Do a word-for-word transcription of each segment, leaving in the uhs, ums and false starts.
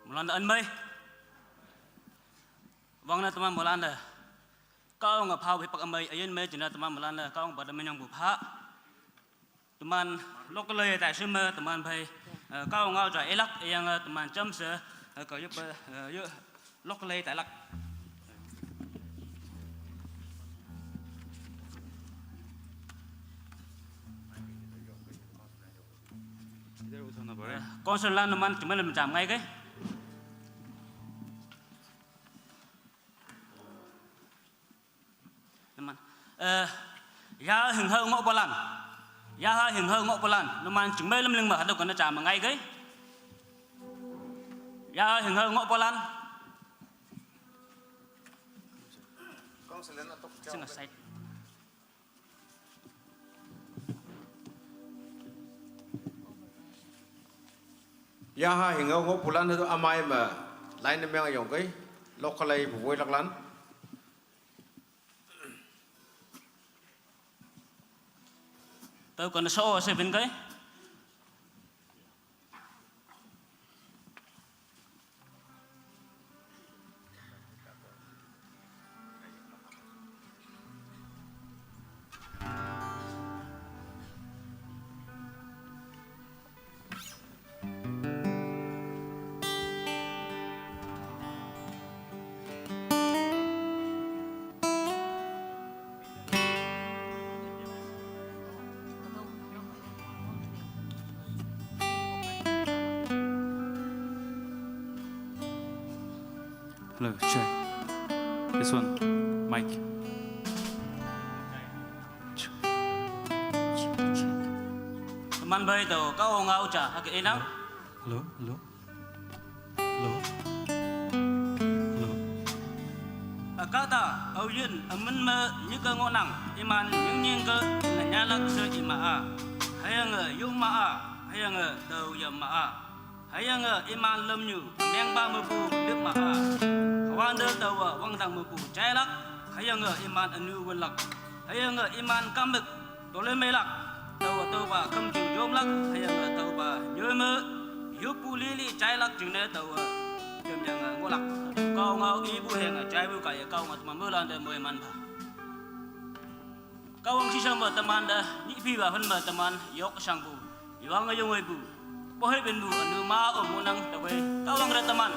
Mülanda ün mei. Wang na teman mülanda. Ka ong a pha wei pak ümei, ayin mei jina teman mülanda. Ka ong ba da menyong bu pha. Teman lok lei tai shim me teman bai. Eh, ka ong au ja elak yang, eh, teman jam se, eh, ka yup, eh, yu lok lei tai lak. Council lan teman cuma lem jam ngai ke. Teman. Eh, ya hing hau ngok bolan. Ya ha hing hau ngok bolan. Teman cuma lem ling ma hadu kana jam ngai ke. Ya hing hau ngok bolan. Singa side. Ya ha hing hau ngok bolan hadu amai ma line meng yong ke. Lok lei bu wei lak lan. Tau kana so se bin kai. Hello, check. This one, mic. Teman bai tau, ka ong au ja, ha ke enang. Hello, hello. Hello. Hello. Akata, au yin, amen me, nyika ngonang, iman, nying nying ke, na nyalak se ima a. Hayang, eh, yu ma a, hayang, eh, tau ya ma a. Hayang, eh, iman lem nyu, meng ba mepu, lip ma a. Hawan de tau, eh, wang dang mepu, jailak, hayang, eh, iman anu welak. Hayang, eh, iman kamik, Tole meilak, tau tau ba kam jing yom lak, hayang tau ba nyoi me, yup pu li li chai lak jing ne tau, yom yang ngolak. Kau ngau i bu heng chai bu kai kau ngat ma melan de moi man ba. Kau ang shisha ma teman da, ni pi ba hun ma teman, yok shang bu. Yuang a yong wei bu. Pohoi bin bu anu ma o mu nang ta wei. Ka wang ra teman.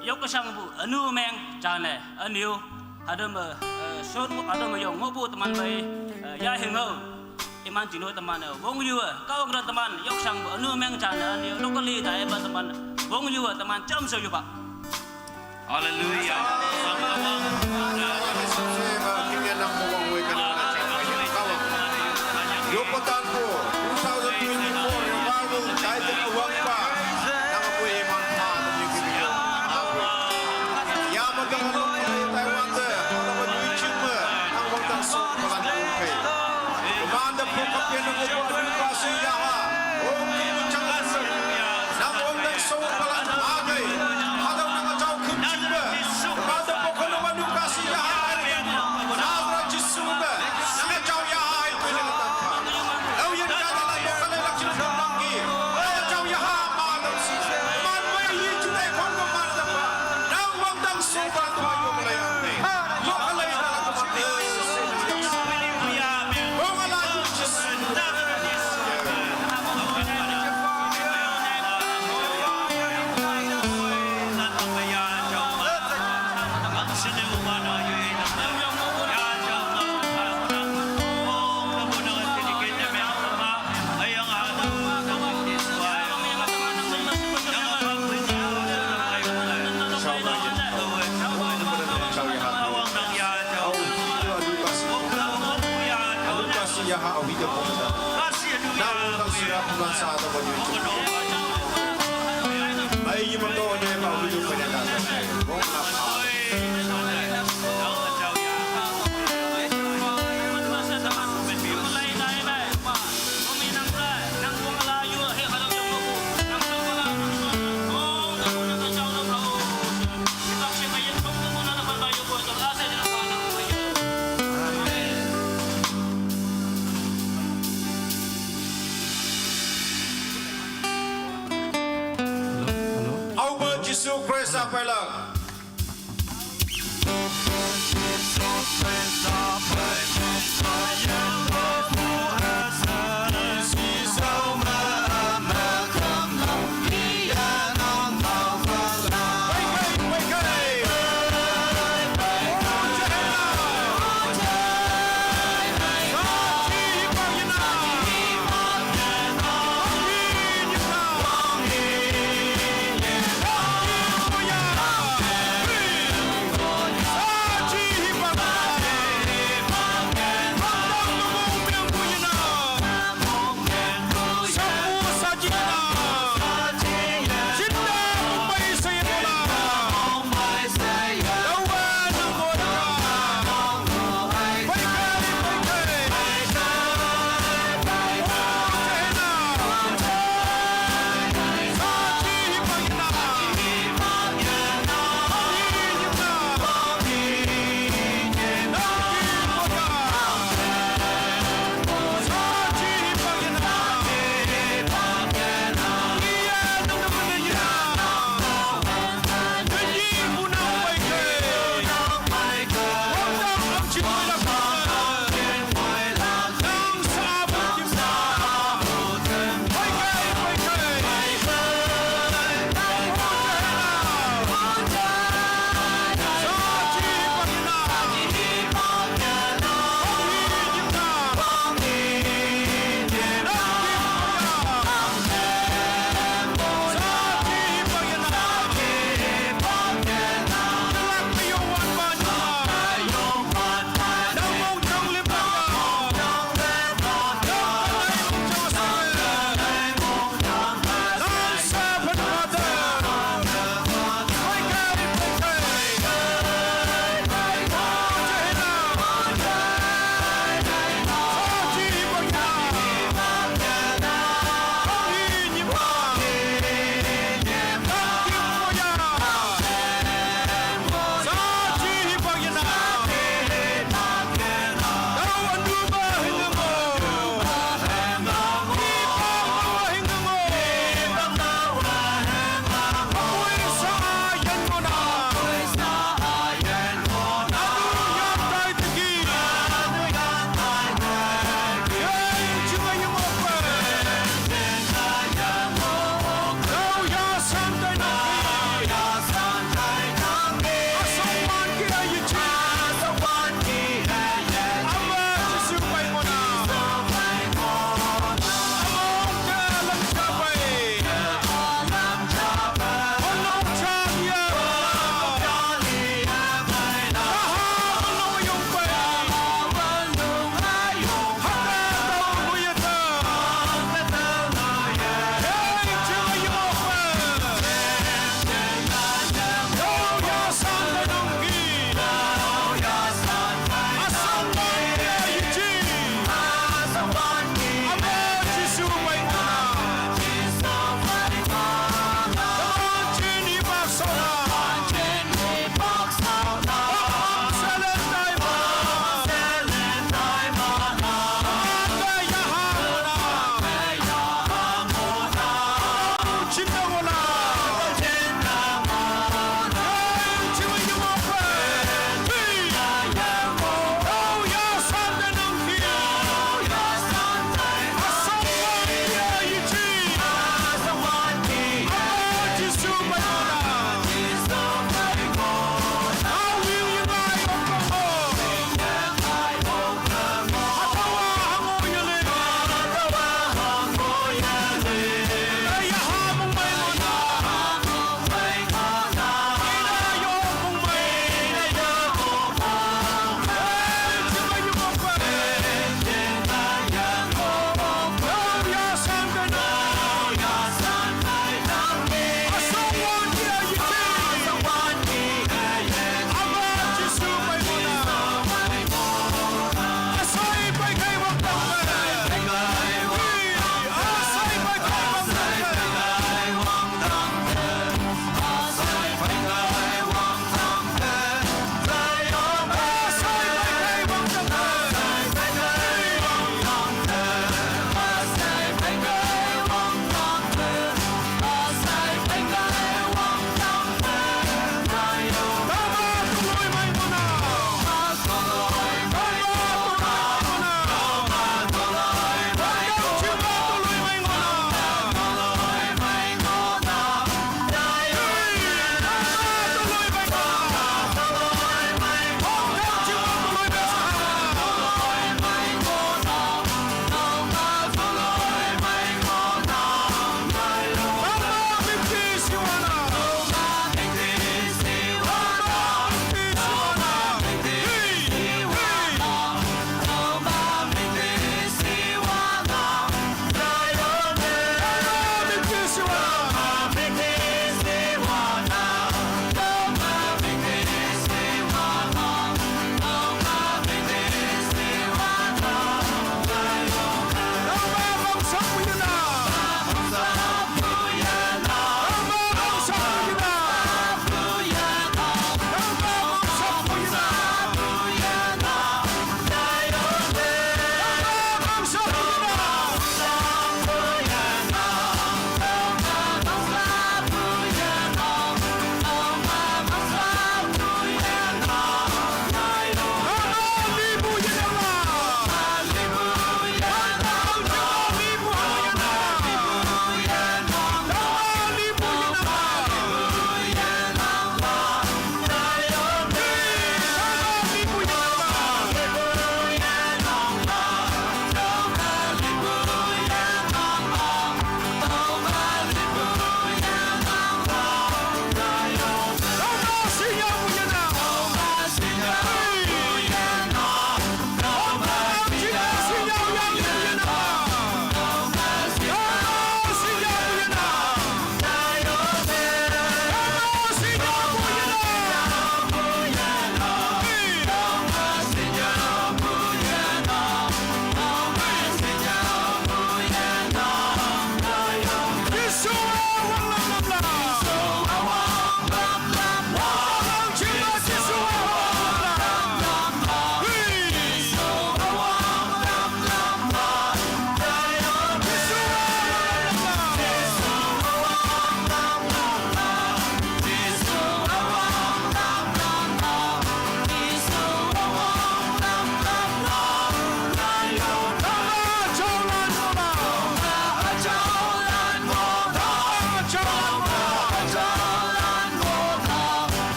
Yok ka shang bu anu meng chane anu. Hadam, eh, shot mu hadam yong ngo bu teman bai. Eh, ya hing ho. Iman jino teman, eh, wong yu, eh, ka wang ra teman. Yok shang bu anu meng chane anu. Locally da ba teman. Wong yu, eh, teman cham so yu ba. Hallelujah. Yopotanpo, two thousand twenty-four revival, title Awang Pa. Nang apo iman pa, yama kama Taiwan te, ala ba nyui chuma, nang wang tang so, palan pe. Manda po kapya nang opo, ano pa si yaha, o kimu chang. Nang wang tang so, palan agay, hadaw nang achaw kum chuma. Manda po kano manu kasi yaha, nang ra Jisu ba, nang achaw yaha, Hello, hello. Jisu Krista pela.